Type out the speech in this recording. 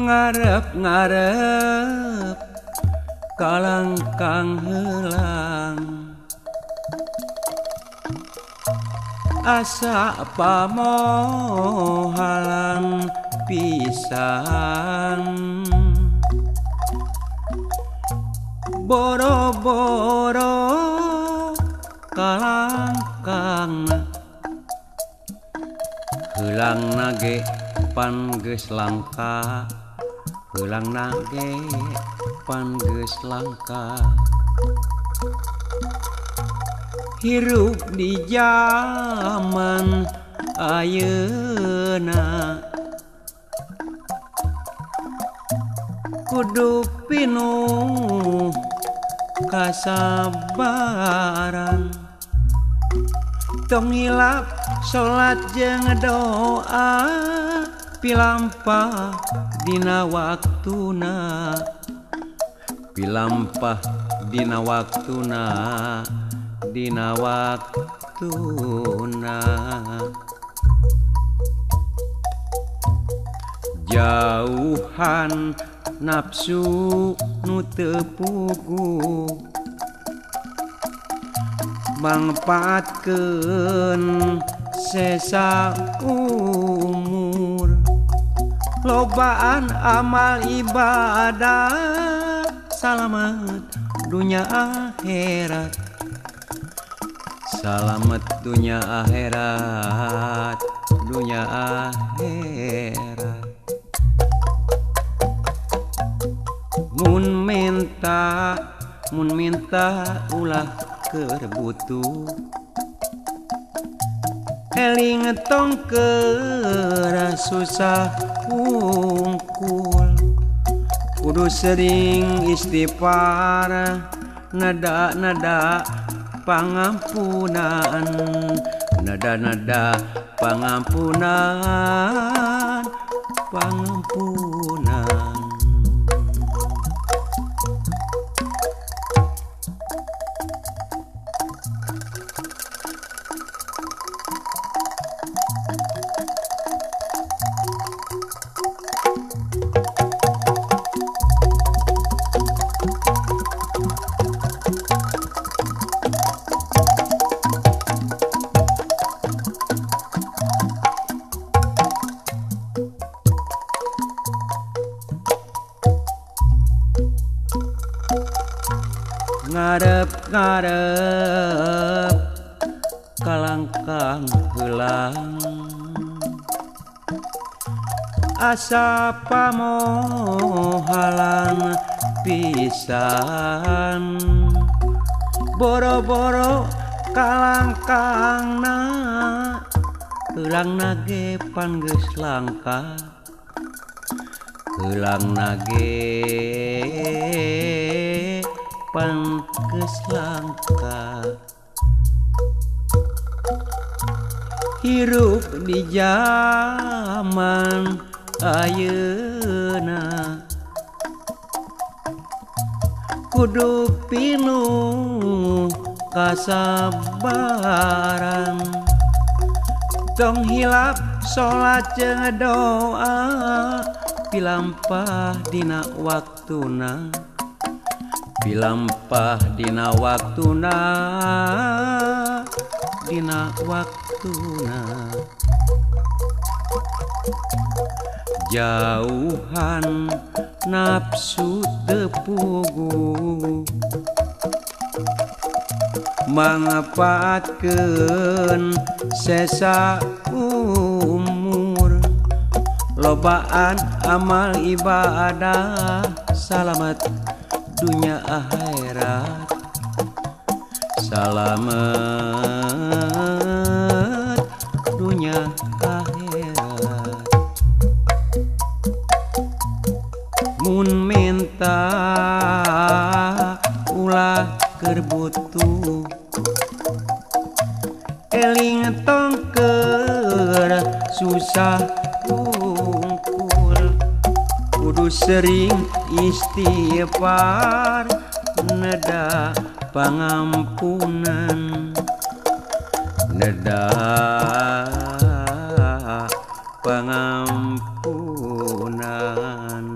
Ngarep-ngarep kalangkang heulang asa pamohalang pisan boro-boro kalangkang heulang nage pan geus langka heulang nage pan geus langka hirup di zaman ayeuna kudu pinuh kasabaran tong hilap salat jeung doa pilampah dina waktuna pilampah dina waktuna dina waktuna jauhan nafsu nu teu puguh mangpaatkeun sesa umur lobaan amal ibadah salamet dunya akhirat salamet dunya akhirat dunya akhirat mun minta ulah keur butuh eling tong keur susah wungkul kudu sering istighfar nada-nada pangampunan nada-nada pangampunan pangampunan. Ngarep-ngarep kalangkang heulang asa pamohalang pisan boro-boro kalangkangna heulang nage pan geus langka heulang nage pan geus langka hirup di zaman ayeuna kudu pinuh kasabaran tong hilap salat jeung doa pilampah dina waktuna pilampah dina waktuna dina waktuna jauhan nafsu teu puguh mangpaatkeun sesa umur lobaan amal ibadah salamet dunya akhirat salamet dunya akhirat mun minta ulah keur butuh eling tong keur susah wungkul kudu sering istighfar neda pangampunan neda pangampunan.